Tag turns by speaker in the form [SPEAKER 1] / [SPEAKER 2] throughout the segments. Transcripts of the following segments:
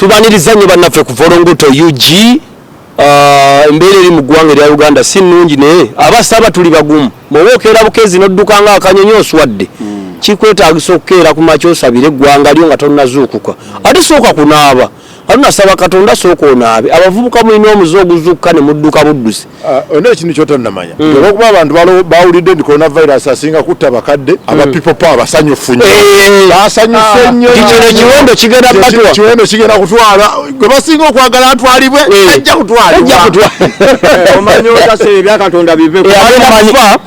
[SPEAKER 1] Tubaniriza nnyo bannaffe ku Volongoto UG. Embeera eri mu ggwanga erya Uganda si nnungi, naye abasaba tuli bagumu. Bw'oba okeera bukeezi n'odduka ng'akanyonyi oswadde, kikwetaagisa okukeera ku makya osabire eggwanga lyo nga tonnazuukuka. Ate sooka kunaaba. Nga tunasaba Katonda sooka onaabe. Abavubuka mulina omuze oguzukka ne mudduka buddusi.
[SPEAKER 2] Olina ekintu kyotannamanya nti olwokuba abantu bawulidde nti coronavirus asinga kutta bakadde, aba people power basanyufu nnyo, basanyuse nnyo.
[SPEAKER 1] Nti kino ekiwendo kigenda batwa.
[SPEAKER 2] Kiwendo kigenda kutwala gwe basinga okwagala atwalibwe, ajja kutwalibwa.
[SPEAKER 3] Omanyi otasaba ebya Katonda bive ku-
[SPEAKER 1] Agenda kufa.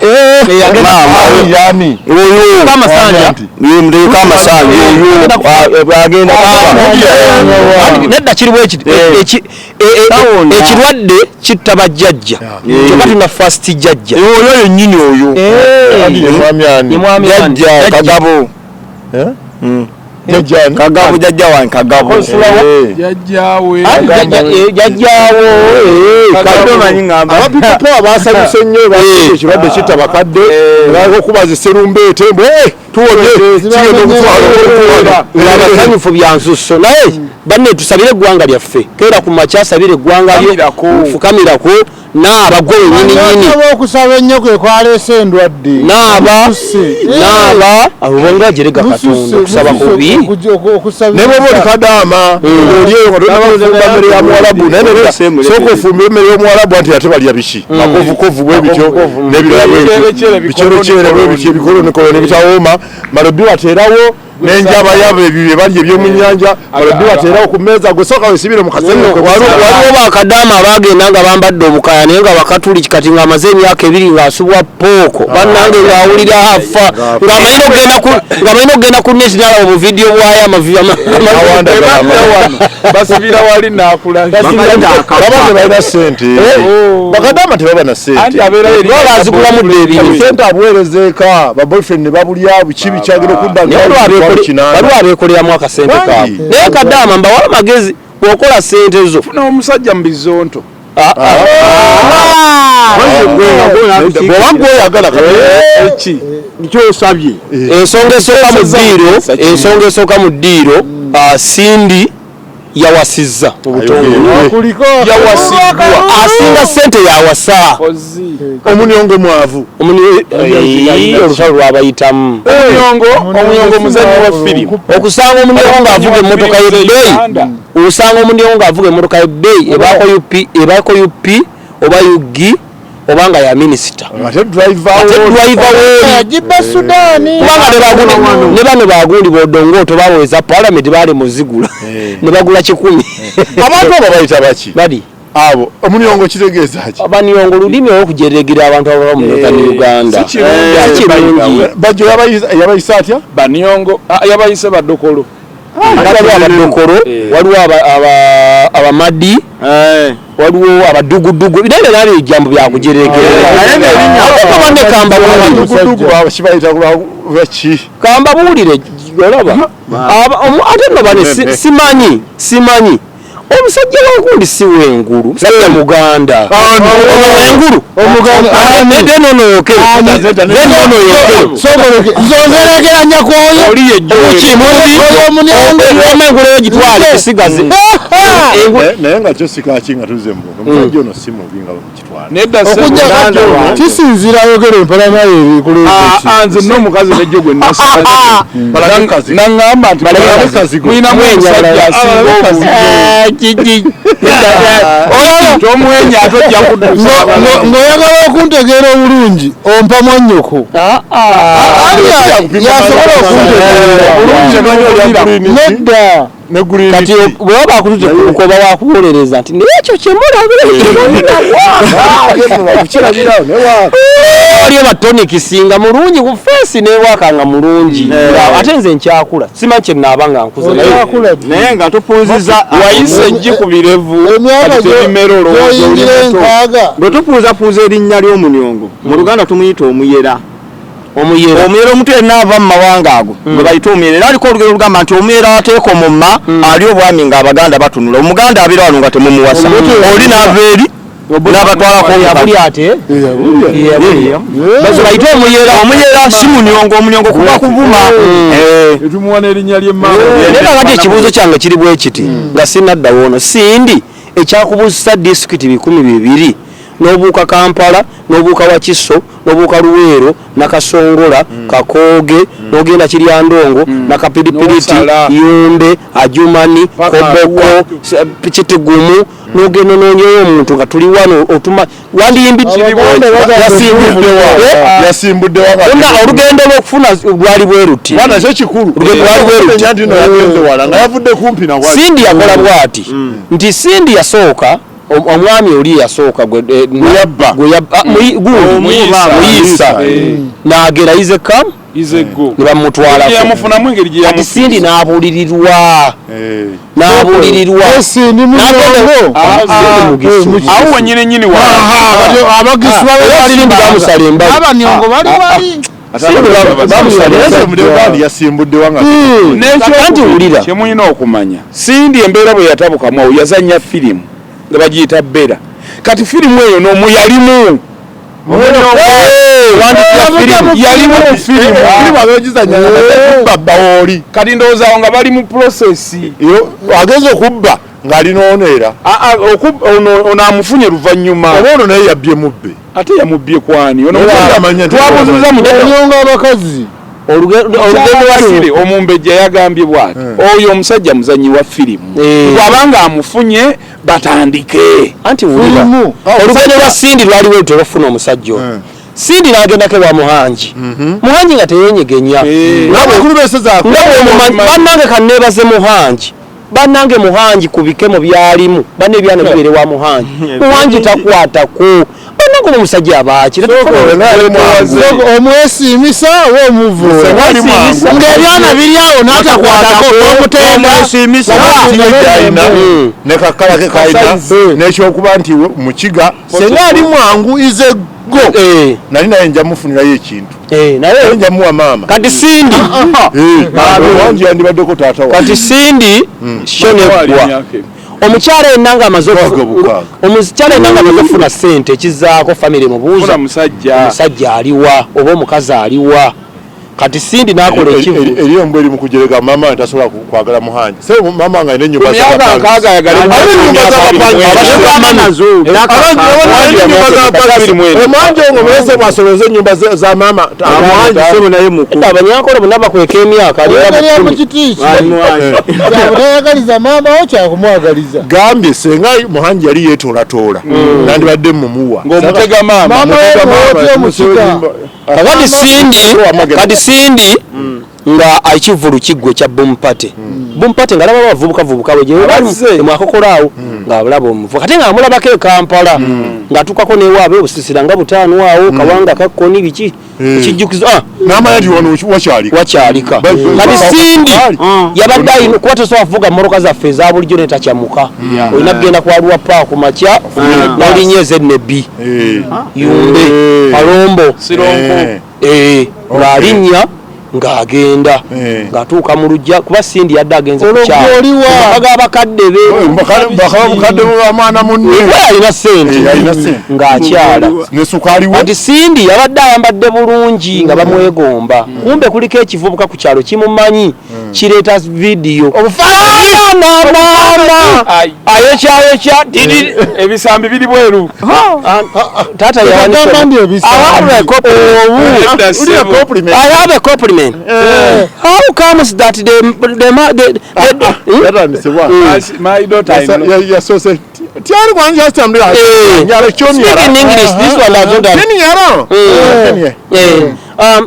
[SPEAKER 1] Agenda kufa.
[SPEAKER 2] Yani
[SPEAKER 4] Oyo
[SPEAKER 1] Amasanja.
[SPEAKER 4] Mutegeka amasanja oyo agenda kufa.
[SPEAKER 1] Nedda, kiri bwekiti. Ekirwadde kitta bajjajja, kyokka tulina first jjajja.
[SPEAKER 4] Oyo yennyini oyo.
[SPEAKER 2] Ani mwami ani?
[SPEAKER 1] Ye mwami ani?
[SPEAKER 4] Jjajja Kagabo.
[SPEAKER 2] Eh? Jjajja ani?
[SPEAKER 4] Kagabo, jjajja wange Kagabo.
[SPEAKER 5] Jajjaawe.
[SPEAKER 1] Anti jjajjaawo
[SPEAKER 3] Kagabo omanyi ngamba.
[SPEAKER 2] Aba people power basanyuse nnyo, basanyuse ekirwadde kitta bakadde, okubaza serumbeete mbu tuwonye, kigenda okutwala.
[SPEAKER 1] Abasanyufu byansusso, naye banne tusabire eggwanga lyaffe. Keera ku makya asabire eggwanga lyo, fukamirako, naaba gwe wenyini nyini.
[SPEAKER 6] Oba okusaba ennyo kwe kwaleese endwadde.
[SPEAKER 1] Naaba.
[SPEAKER 6] Mususse.
[SPEAKER 1] Naaba obwongo ajerega
[SPEAKER 6] Mususse,
[SPEAKER 1] Katonda okusaba
[SPEAKER 6] mususse
[SPEAKER 1] kubi.
[SPEAKER 6] okusabiriza.
[SPEAKER 2] Ne bwoba oli kadaama oli eyo nga tonnafumba mmere ya muwalabu, naye nedda, sooka ofumbe emmere y'omuwalabu, anti ate balya biki, makovukovu bwe bityo n'ebirala bwe bityo, bicerekyere bwe bityo, ebikolonikoloni ebitawooma, mala obibateerawo n'enjabayaba, ebyo bye balya eby'omu nnyanja, mala obibateerawo ku mmeeza, gwe sooka wesibire mu kasenge.
[SPEAKER 1] Waliwo bakadaama abagenda nga bambadde obukaya naye nga bakatuliki, kati ng'amaze emyaka 2 ng'asubwa pooko, bannange, ng'awulira afa, ng'amanyi n'okugenda ku net n'alaba obuvidiyo bwayo amavi.
[SPEAKER 5] Basibira wali nakulabye.
[SPEAKER 2] Baba tebalina ssente, bakadaama tebaba na ssente.
[SPEAKER 5] Anti abeerayo eri-
[SPEAKER 1] Baba bazigulamu dda ebintu.
[SPEAKER 2] Sente abuweereza eka, ba boyfriend ne babulya biki bikyagenda okudda.
[SPEAKER 1] Naye waliwo abeekoleramu akasente kaabwe.
[SPEAKER 2] Bangi.
[SPEAKER 1] Naye kadaama mbawa amagezi, bw'okola ssente zo
[SPEAKER 5] N'omusajja mu bizonto.
[SPEAKER 2] Bwoba gweoyagala.
[SPEAKER 5] Eki?
[SPEAKER 3] Kyosabye.
[SPEAKER 1] Ensonga esooka mu ddiiro, Cindy yawasizza mu butongole.
[SPEAKER 6] Kuliko.
[SPEAKER 5] Yawasiddwa.
[SPEAKER 1] Asinga ssente yawasa.
[SPEAKER 5] Ozi.
[SPEAKER 2] Omunyongo mwavu.
[SPEAKER 1] Olutalo lwabayitamu.
[SPEAKER 5] Omunyongo muzanyi wa firimu.
[SPEAKER 1] Okusanga omunyongo ng'avuga emmotoka y'ebbeeyi, osanga omunyongo ng'avuga emmotoka y'ebbeeyi ebaako UP, ebaako UP oba UG oba nga ya minisita.
[SPEAKER 2] Ate driver.
[SPEAKER 1] Ate driver weeri.
[SPEAKER 6] Yagibba Sudaani.
[SPEAKER 1] Kubanga ne bano bagundi bodongooto baweza palamenti baali muzigula ne bagula 100.
[SPEAKER 2] Abantu abo bayita baki?
[SPEAKER 1] Bali.
[SPEAKER 2] Abo omunyongo kitegeeza ki?
[SPEAKER 1] Abaniyongo lulimi olwokujeregera abantu abava mu Northern Uganda.
[SPEAKER 5] Si kirungi.
[SPEAKER 1] Si kirungi.
[SPEAKER 2] Bajjo yabayisa atya?
[SPEAKER 5] Baniyongo yabayise badokolo.
[SPEAKER 1] Waliwo abadokolo, waliwo abamadi, waliwo abadugudugu, naye nabyo ebijambo byakujeregera.
[SPEAKER 3] Naye ng'erinnya-
[SPEAKER 1] Ate banne kambabuulire.
[SPEAKER 2] Abadugudugu kibayita lwaki?
[SPEAKER 1] Kambabuulire, olaba ate nno bane simanyi omusajja wangundi si wengulu, musajja muganda wengulu denonoyoke denonoyoke.
[SPEAKER 6] Nzongerekeranya kwoyo.
[SPEAKER 5] Oli ye
[SPEAKER 6] Oyo omunyango.
[SPEAKER 1] Engulu eyo gitwale esigaze.
[SPEAKER 2] Naye nga kyo sikaki nga tuze mu omusajja ono si mubi nga bamukitwala.
[SPEAKER 5] Nedda.
[SPEAKER 6] Okujja kisinziira ayogera empalana ye ekuleeta ki.
[SPEAKER 5] Nze n'omukazi nejjo gwe nasanga naŋŋamba nti mulinamu omusajja asinga obulungi, tomwenya ate ojja kuddusa.
[SPEAKER 6] Ng'oyagala okuntegeera obulungi, ompa mwannyoko. Ali yasobola okuntegeera.
[SPEAKER 5] Obulungi.
[SPEAKER 6] Nedda.
[SPEAKER 2] Ne green.
[SPEAKER 1] Kati bweba bakutute kukoba wakuwolereza nti naye ekyo
[SPEAKER 2] Kirabirawo ne wa
[SPEAKER 1] kyemulabawaliyo batonikisinga mulungi ku feesi newaka nga mulungi. Ate nze nkyakula, simanyi kyenaaba nga nkuze naye.
[SPEAKER 6] Okyakula ddi?
[SPEAKER 3] Naye nga tupuuziza.
[SPEAKER 5] Wayise eggi ku birevu.
[SPEAKER 6] Emyaka
[SPEAKER 5] Kati tebimera, olowooza oli
[SPEAKER 6] gyoyingira
[SPEAKER 5] muto.
[SPEAKER 6] 60.
[SPEAKER 3] Bwe tupuuzapuuza erinnya ly'omunyongo mu Luganda tumuyita omuyera.
[SPEAKER 1] Omuyera.
[SPEAKER 4] Omuyera omuto yenna ava mu mawanga ago gwe bayita omuyera, era aliko olugero olugamba nti omuyera ateeka omumma ali obwami ng'Abaganda batunula, Omuganda abeera wano nga temumuwasa, oli n'ava eri.
[SPEAKER 1] N'abatwalako yabuli ate bayite omuyera.
[SPEAKER 4] Omuyera si munyongo, omunyongo kuba kuvuma.
[SPEAKER 5] Etumuwa n'erinnya ly'emmanga.
[SPEAKER 1] Naye kakati ekibuuzo kyange kiri bwe kiti, nga sinnaddawo ono Sindi, ekyakubuuzisa disitulikiti 200, n'obuuka Kampala, n'obuuka Wakiso, n'obuuka Luweero, Nakasongola, Kakooge, n'ogenda Kiryandongo, Nakapiripiriti,
[SPEAKER 5] N'osala.
[SPEAKER 1] Yumbe, Ajumani,
[SPEAKER 5] Paka
[SPEAKER 1] Koboko,
[SPEAKER 5] Arua.
[SPEAKER 1] Kitigumu, n'ogenda onoonyeyo omuntu nga tuli wano otuma wandiyimbidde.
[SPEAKER 6] Abaganda bagamba
[SPEAKER 1] Yasimbuddewa.
[SPEAKER 2] Yasimbudde wa?
[SPEAKER 1] Bonna olugendo lw'okufuna lwali bwe luti.
[SPEAKER 2] Mwana, kyo kikulu.
[SPEAKER 1] Olugendo lwali bwe luti.
[SPEAKER 2] Nti no yagenze wala nga yavudde kumpi na wali.
[SPEAKER 1] Sindi yakola bw'ati nti Sindi yasooka omwami oli yasooka gwe
[SPEAKER 2] yabba.
[SPEAKER 1] Gwe yabba, gundi,
[SPEAKER 5] Omuyisa.
[SPEAKER 1] Muyisa. N'agera ize kam
[SPEAKER 5] Izego
[SPEAKER 1] ne bamutwalako.
[SPEAKER 5] Yamufunamu engeri gye
[SPEAKER 1] Kati Sindi n'abuulirirwa, n'abuulirirwa.
[SPEAKER 6] Sindi munyongo.
[SPEAKER 1] Sindi Mugisu.
[SPEAKER 5] Awo wenyini nyini wa
[SPEAKER 6] Abagisu.
[SPEAKER 1] Era Sindi bamusala embaga.
[SPEAKER 6] Abanyongo bali wali.
[SPEAKER 1] Sindi bamusala embaga.
[SPEAKER 2] Kandi yasimbudde wa nga
[SPEAKER 1] Anti wulira.
[SPEAKER 5] Kyemulina okumanya, Sindi embeera bwe yatabukamu awo, yazanya firimu nga bagiyita Bera. Kati firimu eyo n'omu yalimu. Yalimu mu firimu.
[SPEAKER 2] Firimu abegizanya kubba bbawooli.
[SPEAKER 5] Kati ndowooza awo nga bali mu process.
[SPEAKER 2] Agenza okubba ng'alina ono era.
[SPEAKER 5] Ono amufunye luvannyuma.
[SPEAKER 2] Oba ono naye yabbye mubbe?
[SPEAKER 5] Ate yamubbye kwani? Ono
[SPEAKER 2] Oba amanya nti-
[SPEAKER 5] twabuuziza mu
[SPEAKER 6] Onyongo abakazi.
[SPEAKER 1] Olugendo
[SPEAKER 5] Kyabasire omumbejja yagambye bwati, oyo omusajja muzanyi wa firimu, bw'abanga amufunye batandike.
[SPEAKER 1] Anti wulira.
[SPEAKER 6] Firimu.
[SPEAKER 1] Olugendo lwa Sindi lwali bwe lutyo, omusajja ono Sindi n'agendako ewa Muhangi. Muhangi nga teyenyegenya. Nga
[SPEAKER 2] Abakulu besezaako.
[SPEAKER 1] Nga bwemumanyi, bannange, kanneebaze Muhangi. Bannange, Muhangi ku bikemo byalimu, banne ebyana bibeere wa Muhangi. Muhangi takwatako. Bannange, ono omusajja abaaki?
[SPEAKER 6] Omwesiimisa oba omuvuula ng'ebyana biri awo n'atakwatako omutenda.
[SPEAKER 2] Alina ne kakala ke kalina n'ekyokuba nti mukiga senga ali mwangu ize go. Nali naye nja mufunirayo ekintu.
[SPEAKER 1] Naye
[SPEAKER 2] naye nja muwa maama.
[SPEAKER 1] Kati Sindi
[SPEAKER 2] Wangi yandibaddeko taata wa.
[SPEAKER 1] Kati Sindi sho neggwa, omukyala yenna nga amaze
[SPEAKER 2] Bukaaga, bukaaga.
[SPEAKER 1] Omukyala yenna nga amaze okufuna ssente, ekizaako famire mubuuza
[SPEAKER 5] funa musajja.
[SPEAKER 1] Omusajja aliwa oba omukazi aliwa? Kati Sindi n'akola ekivu.
[SPEAKER 2] Eri embwa eri mu kujerega maama wange tasobola kwagala Muhangi. Se maama wange alina ennyumba.
[SPEAKER 5] Ku myaka 60 ayagala.
[SPEAKER 2] Alina ennyumba z'abapangi. Omuhangi ongo mulese bwasoloza ennyumba za maama.
[SPEAKER 3] Muhangi sebo naye mukulu.
[SPEAKER 1] Abanyankole bonna bakweka emyaka alinga
[SPEAKER 6] Oyagalira mu
[SPEAKER 1] mu 10.
[SPEAKER 6] Kiti kyabutayagaliza maama wo kyakumwagaliza.
[SPEAKER 2] Gambye senga Muhangi yali yeetoolatoola nandibadde mumuwa.
[SPEAKER 5] Ng'omutega maama.
[SPEAKER 6] Maama we muwote omusika.
[SPEAKER 1] Kakati Sindi nga ekivulu kiggwe kya boom party, boom party nga alaba abavubuka vubuka bwe
[SPEAKER 5] Abazze.
[SPEAKER 1] mwakokola awo ng'alaba omuvubuka, ate ng'amulabako e Kampala ng'atukako n'ewaabwe obusisira nga butaano awo kawanga kakkoni biki ekijjukizo
[SPEAKER 2] N'amanya nti wano wakyalika.
[SPEAKER 1] Wakyalika. Kati Sindi yabadde alina kuba tosobola kuvuga mmotoka zaffe eza bulijjo netakyamuka, olina kugenda kwaluwa paa ku makya n'olinnya ezenebbi Yumbe Palombo.
[SPEAKER 5] Sironko.
[SPEAKER 1] Ng'alinnya ng'agenda ng'atuuka mu lujja kuba Sindi yadde agenze ku
[SPEAKER 6] Olwo
[SPEAKER 1] kyalo
[SPEAKER 6] gw'oliwa?
[SPEAKER 1] mu maka g'abakadde be.
[SPEAKER 2] Bakaba bukadde bwa mwana munne.
[SPEAKER 1] We alina sente.
[SPEAKER 2] Alina sente.
[SPEAKER 1] Ng'akyala.
[SPEAKER 2] Ne sukaali we.
[SPEAKER 1] Kati Sindi yabadde ayambadde bulungi nga bamwegomba, kumbe kuliko ekivubuka ku kyalo kimumanyi, kireeta vidiyo maama ayokyayokya.
[SPEAKER 5] Ebisambi biri bweru.
[SPEAKER 1] Taata.
[SPEAKER 6] Agamba ndi ebisambi.
[SPEAKER 5] Edda ssebo.
[SPEAKER 1] I have a compliment. How comes that the
[SPEAKER 2] Yatandise bwa.
[SPEAKER 5] My daughter in law.
[SPEAKER 2] Yasoose tyali kwanja asitambulira. Nyalo.
[SPEAKER 1] Speak in English. This one has not done.
[SPEAKER 2] Nyalo.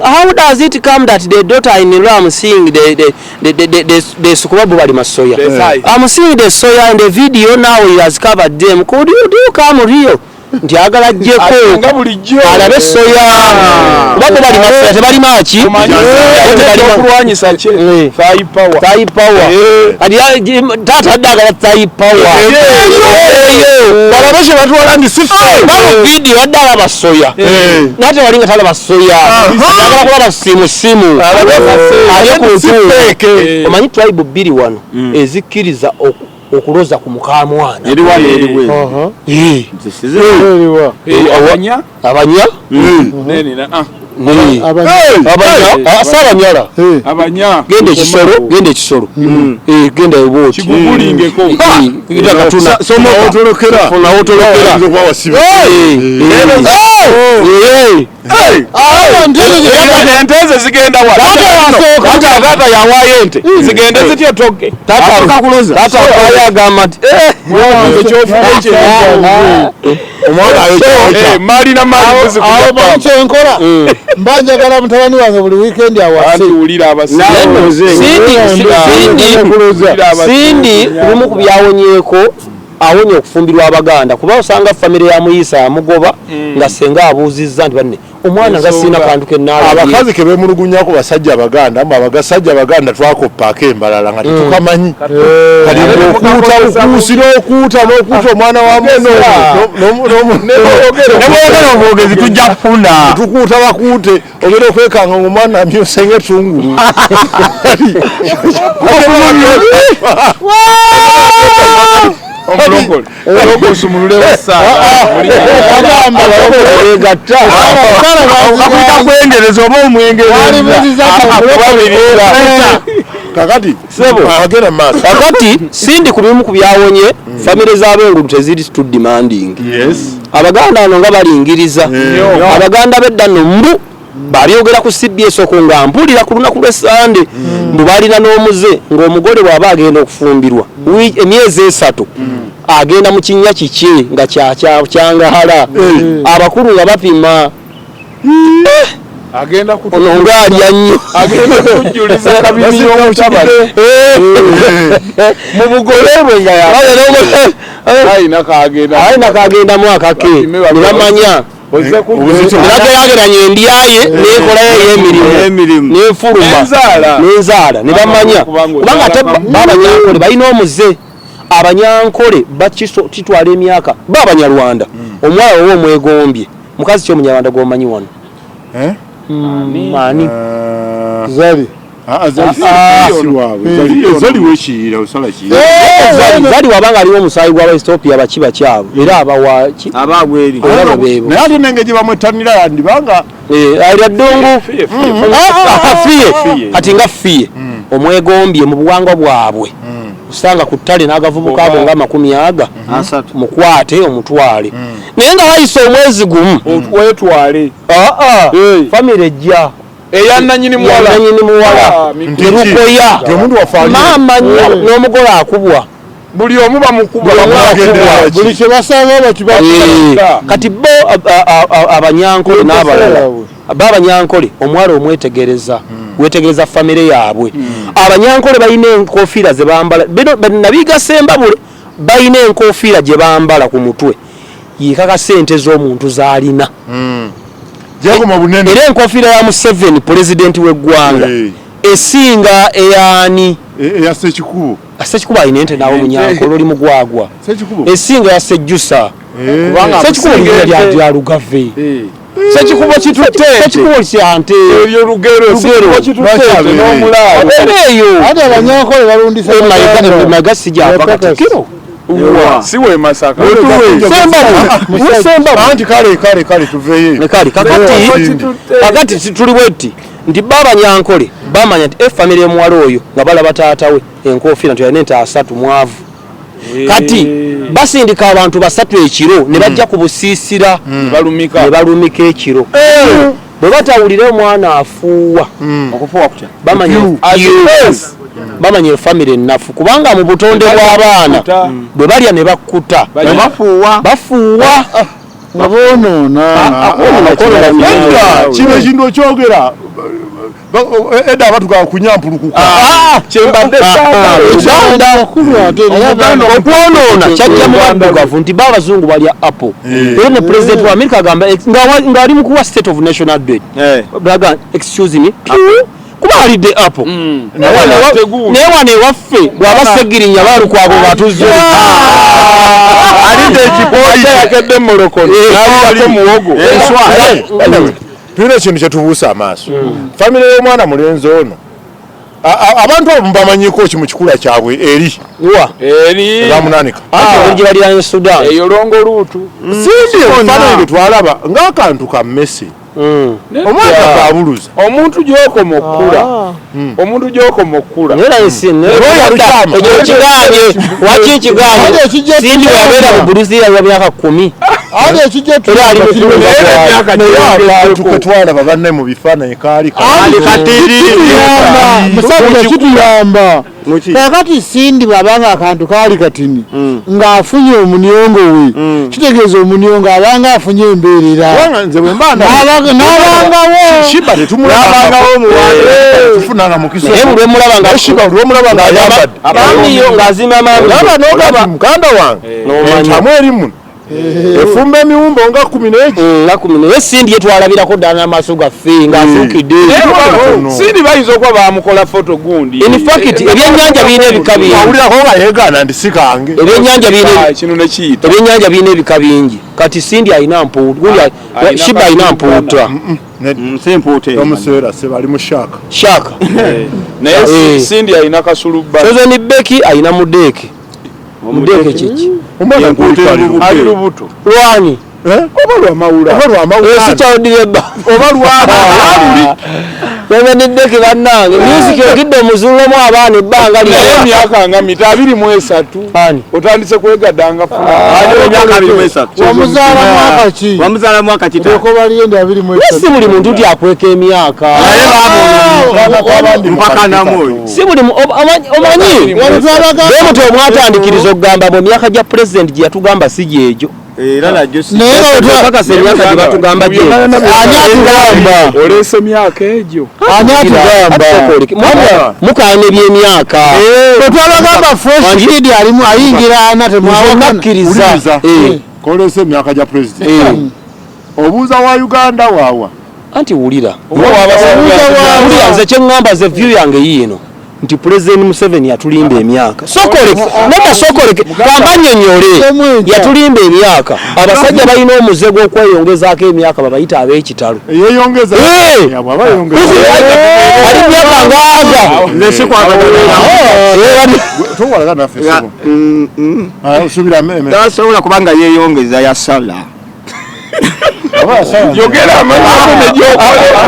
[SPEAKER 1] How does it come that the daughter in law, I'm seeing the sukubabu bali masoya.
[SPEAKER 5] The size.
[SPEAKER 1] I'm seeing the soya in the video now, he has covered them. Could you do come real? Nti agala ajjeko
[SPEAKER 5] Nga bulijjo.
[SPEAKER 1] Alabe soya kuba bo balima soya, tebalima ki?
[SPEAKER 5] Omanyi ekyokulwanyisa kye thigh power.
[SPEAKER 1] Thigh power. Kati taata adde agala thigh power. Eyo.
[SPEAKER 2] Balabe kye batwala ndi si ffe.
[SPEAKER 1] Bamu video adde alaba soya naye tewali nga talaba soya, agala kulaba simu simu alye ku ntuuyo. Omanyi tribe bbiri wano ezikkiriza Okuloza ku mukamwana.
[SPEAKER 4] Eriwa n'eriwe.
[SPEAKER 5] Eriwa? Abanya.
[SPEAKER 1] Abanya.
[SPEAKER 5] Nenina ah.
[SPEAKER 1] Abanya, si abanyala.
[SPEAKER 5] Abanya.
[SPEAKER 1] Genda ekisolo, genda ekisolo. Genda obooti.
[SPEAKER 5] Kigugulingeko.
[SPEAKER 1] Genda katuna.
[SPEAKER 2] Otolokera.
[SPEAKER 1] Funa otolokera.
[SPEAKER 2] Oyinza okuba wasiba.
[SPEAKER 5] Ente ze zigenda wa?
[SPEAKER 1] Taata
[SPEAKER 5] Taata yawaayo ente. Zigende zitya toge?
[SPEAKER 1] Taata awaayo agamba nti
[SPEAKER 5] Mwana kyofuka kye.
[SPEAKER 2] Omwana ayokya.
[SPEAKER 5] Mali na mali
[SPEAKER 6] Awo
[SPEAKER 5] zikuja.
[SPEAKER 6] manyi kyenkola, mba njagala mutabani wange buli wiikendi awase.
[SPEAKER 5] Anti wulira abasibe.
[SPEAKER 1] Sindi lumu ku byawonyeeko, awonye okufumbirwa Abaganda, kuba osanga famire ya Muyisa yamugoba nga senga abuuzizza nti banne omwana nga sirina kantu kenaalabye.
[SPEAKER 2] Abakazi ke beemulugunyako basajja Abaganda, mbu abasajja Abaganda twakoppaako embalala nga tetukamanyi. Kati okuuta bukuusi n'okuuta n'okuuta omwana wa munno
[SPEAKER 4] Nebwogera obwogezi tujja kufuna.
[SPEAKER 2] Tukuuta bakuute, ogenda okwekanga ng'omwana amyuse ng'ettungulu.
[SPEAKER 5] Omulokole. Omulokole osumululewo essaala.
[SPEAKER 1] Begatta.
[SPEAKER 4] Bakuyita kwengereza oba omwengereza.
[SPEAKER 2] Kakati agenda mu maaso.
[SPEAKER 1] Kakati Sindi ku bimu ku byawonye, famire z'abengulu teziri too demanding. Abaganda ano nga balingiriza. Abaganda b'edda nno mbu babyogera ku CBS okwo nga mpulira ku lunaku lw'Essande, mbu balina n'omuze ng'omugole bw'aba agenda okufumbirwa emyezi 3 agenda mu kinnya kikye nga kyangahala, abakulu nga bapima.
[SPEAKER 5] Agenda
[SPEAKER 1] Ono ng'alya nnyo.
[SPEAKER 5] Agenda kujjuliza kabiri y'omutabani. Mu bugole bwe nga alina kagenda.
[SPEAKER 1] Alina kagendamu akake
[SPEAKER 5] Bapime
[SPEAKER 1] ne
[SPEAKER 5] bapime.
[SPEAKER 1] bamanya.
[SPEAKER 5] Ozze kujjuliza.
[SPEAKER 1] Ne bageraageranya endyaye n'enkolayo ey'emirimu n'enfuluma
[SPEAKER 5] N'enzaala.
[SPEAKER 1] n'enzaala ne bamanya.
[SPEAKER 5] Kubanga
[SPEAKER 1] Kubanga ate
[SPEAKER 5] ozaala kamu.
[SPEAKER 1] ba Abanyankole balina omuze. Abanyankole kitwala emyaka. Ba Abanyarwanda omwala oba omwegombye mukazi ki Omunyarwanda gw'omanyi wano? Ani?
[SPEAKER 6] Zali.
[SPEAKER 2] Zali wekiira osala kiira.
[SPEAKER 1] Zali wabanga aliwo omusaayi gw'aba Ethiopia baki bakyabo era abawa ki?
[SPEAKER 4] Abaagweri.
[SPEAKER 1] Era babeebo.
[SPEAKER 2] Naye ate nenge gye bamwettanira yandibanga
[SPEAKER 1] Alya ddungu.
[SPEAKER 5] Fiye, fiye.
[SPEAKER 1] Fiye. Kati nga fiye omwegombye mu buwangwa bwabwe osanga ku ttale n'agavubuka ago nga 20 aga
[SPEAKER 4] 30.
[SPEAKER 1] Mukwate omutwale, naye nga wayise omwezi gumu
[SPEAKER 5] Wetwale.
[SPEAKER 1] Famire ejja.
[SPEAKER 5] Eya nanyini muwala.
[SPEAKER 1] Nanyini muwala.
[SPEAKER 5] Ah,
[SPEAKER 2] Nti
[SPEAKER 1] Nerukoya.
[SPEAKER 2] nti omuntu waffe ali-
[SPEAKER 1] Maama nnyo n'omugole akubwa.
[SPEAKER 5] Buli omu bamukuba.
[SPEAKER 1] Buli omu akubwa.
[SPEAKER 6] Buli kye basanga bakiba.
[SPEAKER 1] Kati bo Abanyankole n'abalala ba Abanyankole omwala omwetegereza, wetegereza famire yaabwe. Abanyankole balina enkofiira ze bambala. Bino nabiga Sembabule, balina enkofiira gye bambala ku mutwe yekakasa ente z'omuntu z'alina.
[SPEAKER 2] Gyakoma bunene.
[SPEAKER 1] Era enkofiira ya Museveni pulezidenti w'eggwanga esinga eyaani?
[SPEAKER 2] Eya Ssekikubo.
[SPEAKER 1] Ssekikubo alina ente naawe Munyankole oli mugwagwa.
[SPEAKER 2] Ssekikubo.
[SPEAKER 1] Esinga ya Sejjusa.
[SPEAKER 5] Kubanga
[SPEAKER 1] Ssekikubo
[SPEAKER 5] amusinga
[SPEAKER 1] linnya
[SPEAKER 5] ente.
[SPEAKER 1] lya Lugave.
[SPEAKER 5] Ssekikubo kitutte ente.
[SPEAKER 1] Ssekikubo kya nte.
[SPEAKER 5] Eryo lugero. Ssekikubo kitutte ente n'omulaalo.
[SPEAKER 1] Abeera eyo.
[SPEAKER 6] Ate Abanyankole balundisa
[SPEAKER 1] Mayiga si gyava Katikkiro.
[SPEAKER 5] Si we Masaka.
[SPEAKER 1] Sembabule.
[SPEAKER 2] Anti kale kale kale tuveeyo.
[SPEAKER 1] Kale kakati tuli bwetti nti ba Abanyankole bamanya nti efamire y'omuwala oyo nga balaba taata we enkofiira nti alina ente 3 mwavu. Kati basindika abantu 3 ekiro ne bajja ku busiisira
[SPEAKER 5] Balumika.
[SPEAKER 1] ne balumika ekiro. Bwe batawulira omwana afuuwa.
[SPEAKER 4] Okufuuwa kutya?
[SPEAKER 1] Bamanya efamire ennafu, kubanga mu butonde bw'abaana bwe balya ne bakkuta.
[SPEAKER 4] Bafuuwa.
[SPEAKER 1] Bafuuwa.
[SPEAKER 6] Nga boonoona.
[SPEAKER 2] Edda kino ekintu okyogera edda abatugaa kunyampulukuka.
[SPEAKER 5] Kyembadde
[SPEAKER 1] Uganda
[SPEAKER 6] Bakulu ate
[SPEAKER 1] okwonoona kyajja mu baddugavu nti ba abazungu balya apple. Era ne president wa America agamba ng'ali mu kuwa state of national debt. Baga excuse me, kuba alidde apple. Naye wano ewaffe bw'aba Ssegirinya balukwago ng'atuzze.
[SPEAKER 5] Alidde ekipooli yakedde mulokono. N'alyako muwogo.
[SPEAKER 2] Tulina ekintu kyetubuusa amaaso. Famire y'omwana mulenzi ono Abantu abo mubamanyiko ki mu kikula kyabwe eri
[SPEAKER 1] Wa?
[SPEAKER 5] Eri
[SPEAKER 2] bamunanika?
[SPEAKER 1] Anti gye baliraanye Sudan.
[SPEAKER 5] Eyo longo luutu.
[SPEAKER 2] Sindi ebifaananyi bye twalaba ng'akantu ka mmese, omwana kabuluza.
[SPEAKER 5] Omuntu gyokoma okukula, omuntu gyokoma okukula.
[SPEAKER 1] Naye naye si
[SPEAKER 2] Oyo alukyama.
[SPEAKER 1] Ekyo kiganye, waki kiganye?
[SPEAKER 6] Ate ekijja
[SPEAKER 1] Sindi wabeera mu Brazil ya myaka 10.
[SPEAKER 6] Ate ekijja
[SPEAKER 1] Era ali mukulu.
[SPEAKER 5] Naye emyaka
[SPEAKER 2] Naye abantu
[SPEAKER 5] gyeyongeddeko.
[SPEAKER 2] ke twalaba banne mu bifaananyi kaali
[SPEAKER 6] kituyamba, musajja, kituyamba. Kakati Sindi bw'abanga akantu kaali katini ng'afunye omuniongo we, kitegeeza omuniongo abanga afunye embeerera.
[SPEAKER 2] Kubanga nze bwe mba
[SPEAKER 6] N'abangawo.
[SPEAKER 2] Shiba
[SPEAKER 4] N'abangawo
[SPEAKER 2] tetumulabafunanga mukisa.
[SPEAKER 1] Naye buli lwemulaba nga
[SPEAKER 2] Shiba buli lwomulaba ng'ayambadde
[SPEAKER 1] Amamiyo ng'azima amamiyo.
[SPEAKER 2] olaba n'ogamba, muganda wange,
[SPEAKER 1] N'omanya.
[SPEAKER 2] entamu eri muno efumba emiwumbo nga 11.
[SPEAKER 1] Nga 10. Naye Sindi ye twalabirako ddala n'amaaso gaffe ng'afuukidde.
[SPEAKER 2] Katono.
[SPEAKER 5] Sindi bayinza okuba bamukola foto gundi.
[SPEAKER 1] In fact, ebyennyanja birina ebika bingi.
[SPEAKER 2] Awulirako nga yeegaana nti si kange.
[SPEAKER 1] Ebyennyanja birina
[SPEAKER 5] Ah, kino nekiyita.
[SPEAKER 1] Ebyennyanja birina ebika bingi. Kati Sindi alina mpuuta. Gundi
[SPEAKER 5] Alina
[SPEAKER 1] Shiba alina mpuuta.
[SPEAKER 4] Sempuuta eyo.
[SPEAKER 2] Omuseera se bali mu shaaka.
[SPEAKER 1] Shaka.
[SPEAKER 5] Naye Sindi alina kasulubba.
[SPEAKER 1] Chosen Becky alina mudeeke. Mudeeke kiki?
[SPEAKER 2] Omwana
[SPEAKER 4] Empuuta.
[SPEAKER 5] Ali lubuto.
[SPEAKER 1] Lwani?
[SPEAKER 5] Oba lwamawula.
[SPEAKER 2] Oba lwamawula.
[SPEAKER 1] Si child labor.
[SPEAKER 5] Oba lwamawula.
[SPEAKER 1] Chosen Becky bannange. Music ogidde omuzungamu abaana ebbanga
[SPEAKER 5] Naye
[SPEAKER 1] lyonna.
[SPEAKER 5] emyaka nga mita 23
[SPEAKER 1] Ani?
[SPEAKER 5] otandise kwegadanga.
[SPEAKER 4] Aliwo emyaka 23.
[SPEAKER 6] Wamuzaala mwaka ki?
[SPEAKER 4] Wamuzaala mwaka kita?
[SPEAKER 6] Olwokuba lyenda abiri mu
[SPEAKER 1] Naye
[SPEAKER 6] esatu.
[SPEAKER 1] si buli muntu nti akweka emyaka.
[SPEAKER 4] Naye baaba mpaka namwoyo.
[SPEAKER 1] Si buli omanyi.
[SPEAKER 6] Wano twabagamba-
[SPEAKER 1] Bwe mutyo mwatandikiriza okugamba mu myaka gya pulezidenti gye yatugamba si gyegyo.
[SPEAKER 4] Era najjo si.
[SPEAKER 6] Naye nga
[SPEAKER 1] Okakasa emyaka gye batugamba gyegyo.
[SPEAKER 6] Ani atugamba?
[SPEAKER 5] Oleese emyaka egyo.
[SPEAKER 6] Ani atugamba?
[SPEAKER 1] Mukaana ebyemyaka.
[SPEAKER 6] Bwe twabagamba Fresh Kid alimu ayingira ana, temwawakana.
[SPEAKER 1] Nakkiriza.
[SPEAKER 2] Wuliriza. Kolesa emyaka gya pulezidenti, obuuza wa Uganda waawa?
[SPEAKER 1] Anti wulira.
[SPEAKER 6] Obuuza.
[SPEAKER 1] Wulira, nze kyeŋŋamba, ze view yange yiino nti Pulezidenti Museveni yatulimba emyaka. Sokoleke nedda, sokoleke kamba nnyonnyole.
[SPEAKER 6] Semwenja.
[SPEAKER 1] Yatulimba emyaka. Abasajja balina omuze gw'okweyongezaako emyaka, babayita ab'ekitalo.
[SPEAKER 2] Yeyongeza. Bw'aba yeyongeza.
[SPEAKER 1] Ali myaka ngaaga.
[SPEAKER 4] Nze sikwagala.
[SPEAKER 2] Towalaga naffe, ssebo. Ah, osuubira
[SPEAKER 4] Tasobola kubanga yeeyongeza, yasala.
[SPEAKER 2] Aba yasala.
[SPEAKER 5] Yogera amazima negyokolera.